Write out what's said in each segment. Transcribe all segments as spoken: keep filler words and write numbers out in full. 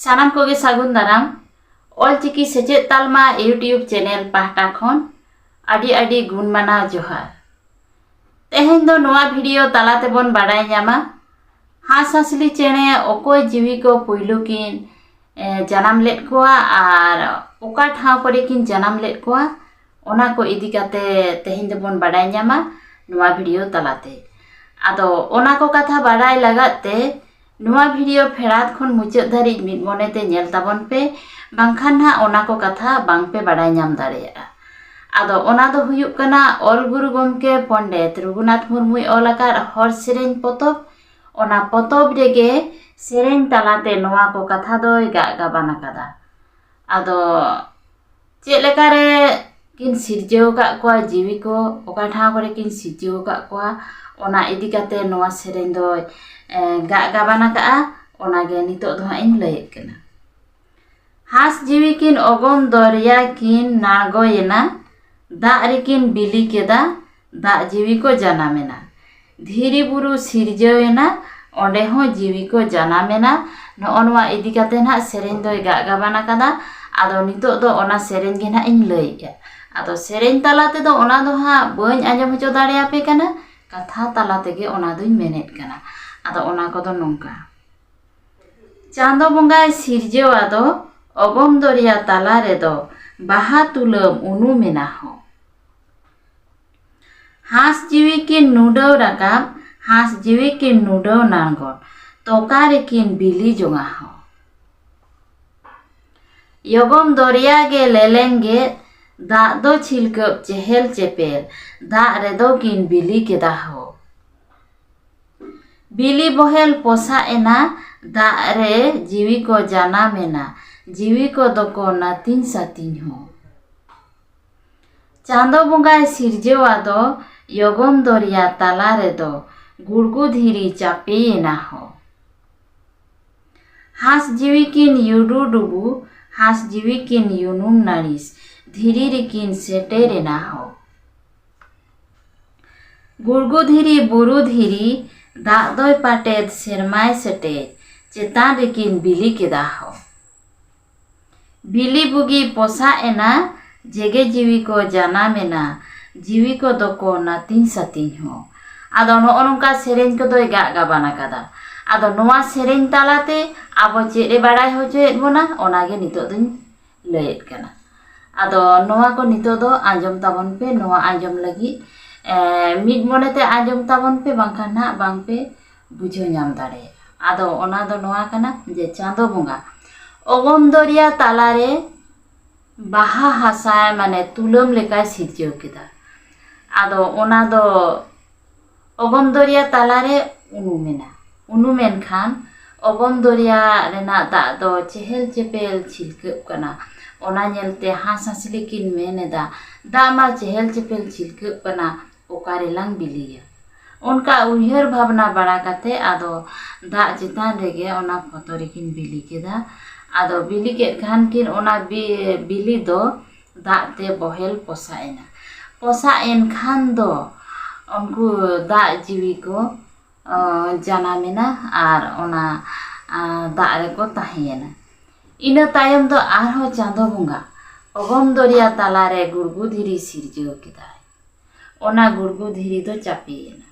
ᱥᱟᱱᱟᱢ ᱠᱚᱜᱮ ᱥᱟᱹᱜᱩᱱ ᱫᱟᱨᱟᱢ᱾ ᱚᱞᱪᱤᱠᱤ ᱥᱮᱪᱮᱫ ᱛᱟᱞᱢᱟ YouTube ᱪᱮᱱᱮᱞ ᱯᱟᱦᱴᱟ ᱠᱷᱚᱱ ᱟᱹᱰᱤ ᱟᱹᱰᱤ ᱜᱩᱱ ᱢᱟᱱᱟᱣ ᱡᱚᱦᱟᱨ᱾ ᱛᱮᱦᱮᱧ ᱫᱚ ᱱᱚᱣᱟ ᱵᱷᱤᱰᱤᱭᱳ ᱛᱟᱞᱟ ᱛᱮᱵᱚᱱ ᱵᱟᱰᱟᱭ ᱧᱟᱢᱟ, ᱦᱟᱸᱥ ᱦᱟᱸᱥᱞᱤ ᱪᱮᱬᱮ ᱚᱠᱚᱭ ᱡᱤᱣᱤ ᱠᱚ ᱯᱩᱭᱞᱩ ᱠᱤᱱ, ᱮ, ᱡᱟᱱᱟᱢ ᱞᱮᱫ ᱠᱚᱣᱟ ᱟᱨ ᱚᱠᱟ ᱴᱷᱟᱶ ᱠᱚᱨᱮ ᱠᱤᱱ ᱡᱟᱱᱟᱢ ᱞᱮᱫ ᱠᱚᱣᱟ, ᱚᱱᱟ ᱠᱚ ᱤᱫᱤ ᱠᱟᱛᱮ ᱛᱮᱦᱮᱧ ᱫᱚᱵᱚᱱ ᱵᱟᱰᱟᱭ ᱧᱟᱢᱟ ᱱᱚᱣᱟ ᱵᱷᱤᱰᱤᱭᱳ ᱛᱟᱞᱟᱛᱮ᱾ ᱟᱫᱚ ᱚᱱᱟ ᱠᱚ ᱠᱟᱛᱷᱟ ᱵᱟᱰᱟᱭ ᱞᱟᱜᱟᱫ ᱛᱮ ᱱᱚᱣᱟ ᱵᱷᱤᱰᱤᱭᱳ ᱯᱷᱮᱰᱟᱛ ᱠᱷᱚᱱ ᱢᱩᱪᱟᱹᱫ ᱫᱷᱟᱹᱨᱤᱡ ᱢᱤᱫ ᱢᱚᱱᱮᱛᱮ ᱧᱮᱞ ᱛᱟᱵᱚᱱ ᱯᱮ, ᱵᱟᱝᱠᱷᱟᱱ ᱱᱟᱦᱟᱜ ᱚᱱᱟ ᱠᱚ ᱠᱟᱛᱷᱟ ᱵᱟᱝᱯᱮ ᱵᱟᱰᱟᱭ ᱧᱟᱢ ᱫᱟᱲᱮᱭᱟᱜᱼᱟ᱾ ᱟᱫᱚ ᱚᱱᱟ ᱫᱚ ᱦᱩᱭᱩᱜ ᱠᱟᱱᱟ ᱚᱞ ᱜᱩᱨᱩ ᱜᱚᱢᱠᱮ ᱯᱚᱱᱰᱤᱛ ᱨᱚᱜᱷᱩᱱᱟᱛᱷ ᱢᱩᱨᱢᱩᱭ ᱚᱞ ᱟᱠᱟᱫ ᱦᱚᱲ ᱥᱮᱨᱮᱧ ᱯᱚᱛᱚᱵ᱾ ᱚᱱᱟ ᱯᱚᱛᱚᱵ ᱨᱮᱜᱮ ᱥᱮᱨᱮᱧ ᱛᱟᱞᱟᱛᱮ ᱱᱚᱣᱟ ᱠᱚ ᱠᱟᱛᱷᱟ ᱫᱚᱭ ᱜᱟᱜ ᱜᱟᱵᱟᱱ ᱟᱠᱟᱫᱟ᱾ ᱟᱫᱚ ᱪᱮᱫ ᱞᱮᱠᱟᱨᱮ ᱠᱤᱱ ᱥᱤᱨᱡᱟᱹᱣ ᱟᱠᱟᱫ ᱠᱚᱣᱟ ᱡᱤᱣᱤ ᱠᱚ, ᱚᱠᱟ ᱴᱷᱟᱶ ᱠᱚᱨᱮ ᱠᱤᱱ ᱥᱤᱨᱡᱟᱹᱣ ᱟᱠᱟᱫ ᱠᱚᱣᱟ, ᱚᱱᱟ ᱤᱫᱤ ᱠᱟᱛᱮ ᱱᱚᱣᱟ ᱥᱮᱨᱮᱧ ᱫᱚᱭ, ᱮ, ᱜᱟᱜ ᱜᱟᱵᱟᱱ ᱟᱠᱟᱫᱼᱟ᱾ ᱚᱱᱟᱜᱮ ᱱᱤᱛᱚᱜ ᱫᱚ ᱦᱟᱸᱜ ᱤᱧ ᱞᱟᱹᱭᱮᱫ ᱠᱟᱱᱟ᱾ ᱦᱟᱸᱥ ᱡᱤᱣᱤ ᱠᱤᱱ ᱚᱜᱚᱢ ᱫᱚᱨᱭᱟ ᱠᱤᱱ ᱱᱟᱬᱜᱚᱭᱮᱱᱟ, ᱫᱟᱜ ᱨᱮᱠᱤᱱ ᱵᱤᱞᱤ ᱠᱮᱫᱟ, ᱫᱟᱜ ᱡᱤᱣᱤ ᱠᱚ ᱡᱟᱱᱟᱢᱮᱱᱟ᱾ ᱫᱷᱤᱨᱤ ᱵᱩᱨᱩ ᱥᱤᱨᱡᱟᱹᱣᱮᱱᱟ, ᱚᱸᱰᱮ ᱦᱚᱸ ᱡᱤᱣᱤ ᱠᱚ ᱡᱟᱱᱟᱢᱮᱱᱟ᱾ ᱱᱚᱜᱼᱚ ᱱᱚᱣᱟ ᱤᱫᱤ ᱠᱟᱛᱮ ᱱᱟᱦᱟᱜ ᱥᱮᱨᱮᱧ ᱫᱚᱭ ᱜᱟᱜ ᱜᱟᱵᱟᱱ ᱟᱠᱟᱫᱟ᱾ ᱟᱫᱚ ᱱᱤᱛᱚᱜ ᱫᱚ ᱚᱱᱟ ᱥᱮᱨᱮᱧ ᱜᱮ ᱱᱟᱦᱟᱜ ᱤᱧ ᱞᱟᱹᱭᱮᱫᱼᱟ᱾ ᱟᱫᱚ ᱥᱮᱨᱮᱧ ᱛᱟᱞᱟ ᱛᱮᱫᱚ ᱚᱱᱟ ᱫᱚ ᱦᱟᱸᱜ ᱵᱟᱹᱧ ᱟᱸᱡᱚᱢ ᱦᱚᱪᱚ ᱫᱟᱲᱮᱭᱟᱯᱮ ᱠᱟᱱᱟ, ᱠᱟᱛᱷᱟ ᱛᱟᱞᱟ ᱛᱮᱜᱮ ᱚᱱᱟ ᱫᱚᱧ ᱢᱮᱱᱮᱫ ᱠᱟᱱᱟ᱾ ᱟᱫᱚ ᱚᱱᱟ ᱠᱚᱫᱚ ᱱᱚᱝᱠᱟ: ᱪᱟᱸᱫᱚ ᱵᱚᱸᱜᱟᱭ ᱥᱤᱨᱡᱟᱹᱣ ᱟᱫᱚ ᱚᱜᱚᱢ ᱫᱚᱨᱭᱟ ᱛᱟᱞᱟ ᱨᱮᱫᱚ ᱵᱟᱦᱟ ᱛᱩᱞᱟᱹᱢ ᱩᱱᱩᱢᱮᱱᱟ ᱦᱚᱸ᱾ ᱦᱟᱸᱥ ᱡᱤᱣᱤ ᱠᱤᱱ ᱱᱩᱰᱟᱹᱣ ᱨᱟᱠᱟᱵ, ᱦᱟᱸᱥ ᱡᱤᱣᱤ ᱠᱤᱱ ᱱᱩᱰᱟᱹᱣ ᱱᱟᱬᱜᱚᱱ, ᱛᱚᱠᱟ ᱨᱮᱠᱤᱱ ᱵᱤᱞᱤ ᱡᱚᱝᱟ ᱦᱚᱸ᱾ ᱭᱚᱜᱚᱢ ᱫᱚᱨᱭᱟ ᱜᱮ ᱞᱮᱞᱮᱝ ᱜᱮᱫ, ᱫᱟᱜ ᱫᱚ ᱪᱷᱤᱞᱠᱟᱹᱵ ᱪᱮᱦᱮᱞ ᱪᱮᱯᱮᱞ, ᱫᱟᱜ ᱨᱮᱫᱚ ᱠᱤᱱ ᱵᱤᱞᱤ ᱠᱮᱫᱟ ᱦᱚᱸ᱾ ᱵᱤᱞᱤ ᱵᱚᱦᱮᱞ ᱯᱚᱥᱟᱜ ᱮᱱᱟ, ᱫᱟᱜ ᱨᱮ ᱡᱤᱣᱤ ᱠᱚ ᱡᱟᱱᱟᱢ ᱮᱱᱟ, ᱡᱤᱣᱤ ᱠᱚᱫᱚ ᱠᱚ ᱱᱟᱹᱛᱤᱧ ᱥᱟᱹᱛᱤᱧ ᱦᱚᱸ᱾ ᱪᱟᱸᱫᱚ ᱵᱚᱸᱜᱟᱭ ᱥᱤᱨᱡᱟᱹᱣ ᱟᱫᱚ ᱭᱚᱜᱚᱢ ᱫᱚᱨᱭᱟ ᱛᱟᱞᱟ ᱨᱮᱫᱚ ᱜᱩᱲᱜᱩ ᱫᱷᱤᱨᱤ ᱪᱟᱯᱮᱭᱮᱱᱟ ᱦᱚᱸ᱾ ᱦᱟᱸᱥ ᱡᱤᱣᱤ ᱠᱤᱱ ᱭᱩᱰᱩ ᱰᱩᱵᱩ, ᱦᱟᱸᱥ ᱡᱤᱣᱤ ᱠᱤᱱ ᱭᱩᱱᱩᱢ ᱱᱟᱹᱲᱤᱥ, ᱫᱷᱤᱨᱤ ᱨᱮᱠᱤᱱ ᱥᱮᱴᱮᱨᱮᱱᱟ ᱦᱚᱸ᱾ ᱜᱩᱲᱜᱩ ᱫᱷᱤᱨᱤ ᱵᱩᱨᱩ ᱫᱷᱤᱨᱤ, ᱫᱟᱜ ᱫᱚᱭ ᱯᱟᱴᱮᱫ ᱥᱮᱨᱢᱟᱭ ᱥᱮᱴᱮᱡ, ᱪᱮᱛᱟᱱ ᱨᱮᱠᱤᱱ ᱵᱤᱞᱤ ᱠᱮᱫᱟ ᱦᱚ᱾ ᱵᱤᱞᱤ ᱵᱩᱜᱤ ᱯᱚᱥᱟᱜ ᱮᱱᱟ, ᱡᱮᱜᱮ ᱡᱤᱣᱤ ᱠᱚ ᱡᱟᱱᱟᱢ ᱮᱱᱟ, ᱡᱤᱣᱤ ᱠᱚᱫᱚ ᱠᱚ ᱱᱟᱹᱛᱤᱧ ᱥᱟᱹᱛᱤᱧ ᱦᱚᱸ᱾ ᱟᱫᱚ ᱱᱚᱜᱼᱚ ᱱᱚᱝᱠᱟ ᱥᱮᱨᱮᱧ ᱠᱚᱫᱚᱭ ᱜᱟᱜ ᱜᱟᱵᱟᱱ ᱟᱠᱟᱫᱟ᱾ ᱟᱫᱚ ᱱᱚᱣᱟ ᱥᱮᱨᱮᱧ ᱛᱟᱞᱟᱛᱮ ᱟᱵᱚ ᱪᱮᱫ ᱮ ᱵᱟᱲᱟᱭ ᱦᱚᱪᱚᱭᱮᱫ ᱵᱚᱱᱟ, ᱚᱱᱟᱜᱮ ᱱᱤᱛᱚᱜ ᱫᱚᱧ ᱞᱟᱹᱭᱮᱫ ᱠᱟᱱᱟ᱾ ᱟᱫᱚ ᱱᱚᱣᱟ ᱠᱚ ᱱᱤᱛᱚᱜ ᱫᱚ ᱟᱸᱡᱚᱢ ᱛᱟᱵᱚᱱ ᱯᱮ᱾ ᱱᱚᱣᱟ ᱟᱸᱡᱚᱢ ᱞᱟᱹᱜᱤᱫ, ᱮ, ᱢᱤᱫ ᱢᱚᱱᱮᱛᱮ ᱟᱸᱡᱚᱢ ᱛᱟᱵᱚᱱ ᱯᱮ, ᱵᱟᱝᱠᱷᱟᱱ ᱱᱟᱦᱟᱜ ᱵᱟᱝ ᱯᱮ ᱵᱩᱡᱷᱟᱹᱣ ᱧᱟᱢ ᱫᱟᱲᱮᱭᱟᱜᱼᱟ᱾ ᱟᱫᱚ ᱚᱱᱟ ᱫᱚ ᱱᱚᱣᱟ ᱠᱟᱱᱟ ᱡᱮ ᱪᱟᱸᱫᱚ ᱵᱚᱸᱜᱟ ᱚᱜᱚᱢ ᱫᱚᱨᱭᱟ ᱛᱟᱞᱟᱨᱮ ᱵᱟᱦᱟ ᱦᱟᱥᱟ, ᱢᱟᱱᱮ ᱛᱩᱞᱟᱹᱢ ᱞᱮᱠᱟᱭ ᱥᱤᱨᱡᱟᱹᱣ ᱠᱮᱫᱟ᱾ ᱟᱫᱚ ᱚᱱᱟ ᱫᱚ ᱚᱜᱚᱢ ᱫᱚᱨᱭᱟ ᱛᱟᱞᱟᱨᱮ ᱩᱱᱩᱢᱮᱱᱟ᱾ ᱩᱱᱩᱢᱮᱱ ᱠᱷᱟᱱ ᱚᱜᱚᱢ ᱫᱚᱨᱭᱟ ᱨᱮᱱᱟᱜ ᱫᱟᱜ ᱫᱚ ᱪᱮᱦᱮᱞ ᱪᱮᱯᱮᱞ ᱪᱷᱤᱞᱠᱟᱹᱜ ᱠᱟᱱᱟ᱾ ᱚᱱᱟ ᱧᱮᱞᱛᱮ ᱦᱟᱸᱥ ᱦᱟᱸᱥᱞᱤ ᱠᱤᱱ ᱢᱮᱱ ᱮᱫᱟ, "ᱫᱟᱜ ᱢᱟ ᱪᱮᱦᱮᱞ ᱪᱮᱯᱮᱞ ᱪᱷᱤᱞᱠᱟᱹᱜ ᱠᱟᱱᱟ, ᱚᱠᱟ ᱨᱮᱞᱟᱝ ᱵᱤᱞᱤᱭᱟ?" ᱚᱱᱠᱟ ᱩᱭᱦᱟᱹᱨ ᱵᱷᱟᱵᱽᱱᱟ ᱵᱟᱲᱟ ᱠᱟᱛᱮ ᱟᱫᱚ ᱫᱟᱜ ᱪᱮᱛᱟᱱ ᱨᱮᱜᱮ ᱚᱱᱟ ᱯᱷᱚᱛᱚ ᱨᱮᱠᱤᱱ ᱵᱤᱞᱤ ᱠᱮᱫᱟ᱾ ᱟᱫᱚ ᱵᱤᱞᱤ ᱠᱮᱫ ᱠᱷᱟᱱ ᱠᱤᱱ ᱚᱱᱟ ᱵᱤ-, ᱵᱤᱞᱤ ᱫᱚ ᱫᱟᱜ ᱛᱮ ᱵᱚᱦᱮᱞ ᱯᱚᱥᱟᱜ ᱮᱱᱟ᱾ ᱯᱚᱥᱟᱜ ᱮᱱ ᱠᱷᱟᱱ ᱫᱚ ᱩᱱᱠᱩ ᱫᱟᱜ ᱡᱤᱣᱤ ᱠᱚ, ᱚ, ᱡᱟᱱᱟᱢᱮᱱᱟ ᱟᱨ ᱚᱱᱟ, ᱟ, ᱫᱟᱜ ᱨᱮᱠᱚ ᱛᱟᱦᱮᱸᱭᱮᱱᱟ᱾ ᱤᱱᱟᱹ ᱛᱟᱭᱚᱢ ᱫᱚ ᱟᱨᱦᱚᱸ ᱪᱟᱸᱫᱚ ᱵᱚᱸᱜᱟ ᱚᱜᱚᱢ ᱫᱚᱨᱭᱟ ᱛᱟᱞᱟᱨᱮ ᱜᱩᱲᱜᱩ ᱫᱷᱤᱨᱤ ᱥᱤᱨᱡᱟᱹᱣ ᱠᱮᱫᱟᱭ᱾ ᱚᱱᱟ ᱜᱩᱲᱜᱩ ᱫᱷᱤᱨᱤ ᱫᱚ ᱪᱟᱯᱮᱭᱮᱱᱟ᱾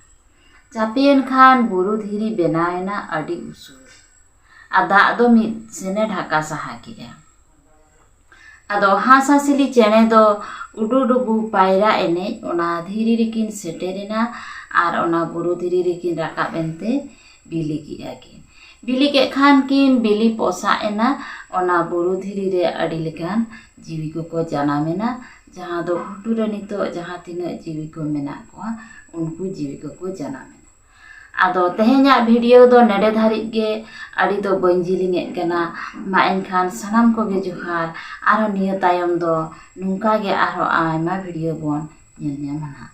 ᱪᱟᱯᱮᱭᱮᱱ ᱠᱷᱟᱱ ᱵᱩᱨᱩ ᱫᱷᱤᱨᱤ ᱵᱮᱱᱟᱣᱮᱱᱟ ᱟᱹᱰᱤ ᱩᱥᱩᱞ᱾ ᱟᱨ ᱫᱟᱜ ᱫᱚ ᱢᱤᱫ ᱥᱮᱱᱮ ᱰᱷᱟᱠᱟ ᱥᱟᱦᱟ ᱠᱮᱫᱟ᱾ ᱟᱫᱚ ᱦᱟᱸᱥ ᱦᱟᱸᱥᱞᱤ ᱪᱮᱬᱮ ᱫᱚ ᱩᱰᱩᱰᱩᱵᱩ ᱯᱟᱭᱨᱟ ᱮᱱᱮᱡ ᱚᱱᱟ ᱫᱷᱤᱨᱤ ᱨᱮᱠᱤᱱ ᱥᱮᱴᱮᱨᱮᱱᱟ ᱟᱨ ᱚᱱᱟ ᱵᱩᱨᱩ ᱫᱷᱤᱨᱤ ᱨᱮᱠᱤᱱ ᱨᱟᱠᱟᱵ ᱮᱱᱛᱮ ᱵᱤᱞᱤ ᱠᱮᱫᱼᱟ ᱠᱤᱱ᱾ ᱵᱤᱞᱤ ᱠᱮᱫ ᱠᱷᱟᱱ ᱠᱤᱱ ᱵᱤᱞᱤ ᱯᱚᱥᱟᱜ ᱮᱱᱟ᱾ ᱚᱱᱟ ᱵᱩᱨᱩ ᱫᱷᱤᱨᱤ ᱨᱮ ᱟᱹᱰᱤ ᱞᱮᱠᱟᱱ ᱡᱤᱣᱤ ᱠᱚᱠᱚ ᱡᱟᱱᱟᱢᱮᱱᱟ, ᱡᱟᱦᱟᱸ ᱫᱚ ᱜᱷᱩᱴᱩ ᱨᱮ ᱱᱤᱛᱚᱜ ᱡᱟᱦᱟᱸ ᱛᱤᱱᱟᱹᱜ ᱡᱤᱣᱤ ᱠᱚ ᱢᱮᱱᱟᱜ ᱠᱚᱣᱟ, ᱩᱱᱠᱩ ᱡᱤᱣᱤ ᱠᱚᱠᱚ ᱡᱟᱱᱟᱢᱮᱱᱟ᱾ ᱟᱫᱚ ᱛᱮᱦᱮᱧᱟᱜ ᱵᱷᱤᱰᱤᱭᱳ ᱫᱚ ᱱᱮᱰᱮ ᱫᱷᱟᱹᱨᱤᱡ ᱜᱮ᱾ ᱟᱹᱰᱤ ᱫᱚ ᱵᱟᱹᱧ ᱡᱤᱞᱤᱧᱮᱫ ᱠᱟᱱᱟ᱾ ᱢᱟ ᱮᱱᱠᱷᱟᱱ ᱥᱟᱱᱟᱢ ᱠᱚᱜᱮ ᱡᱚᱦᱟᱨ᱾ ᱟᱨᱦᱚᱸ ᱱᱤᱭᱟᱹ ᱛᱟᱭᱚᱢ ᱫᱚ ᱱᱚᱝᱠᱟ ᱜᱮ ᱟᱨᱦᱚᱸ ᱟᱭᱢᱟ ᱵᱷᱤᱰᱤᱭᱳ ᱵᱚᱱ ᱧᱮᱞ ᱧᱟᱢᱟ ᱱᱟᱦᱟᱜ᱾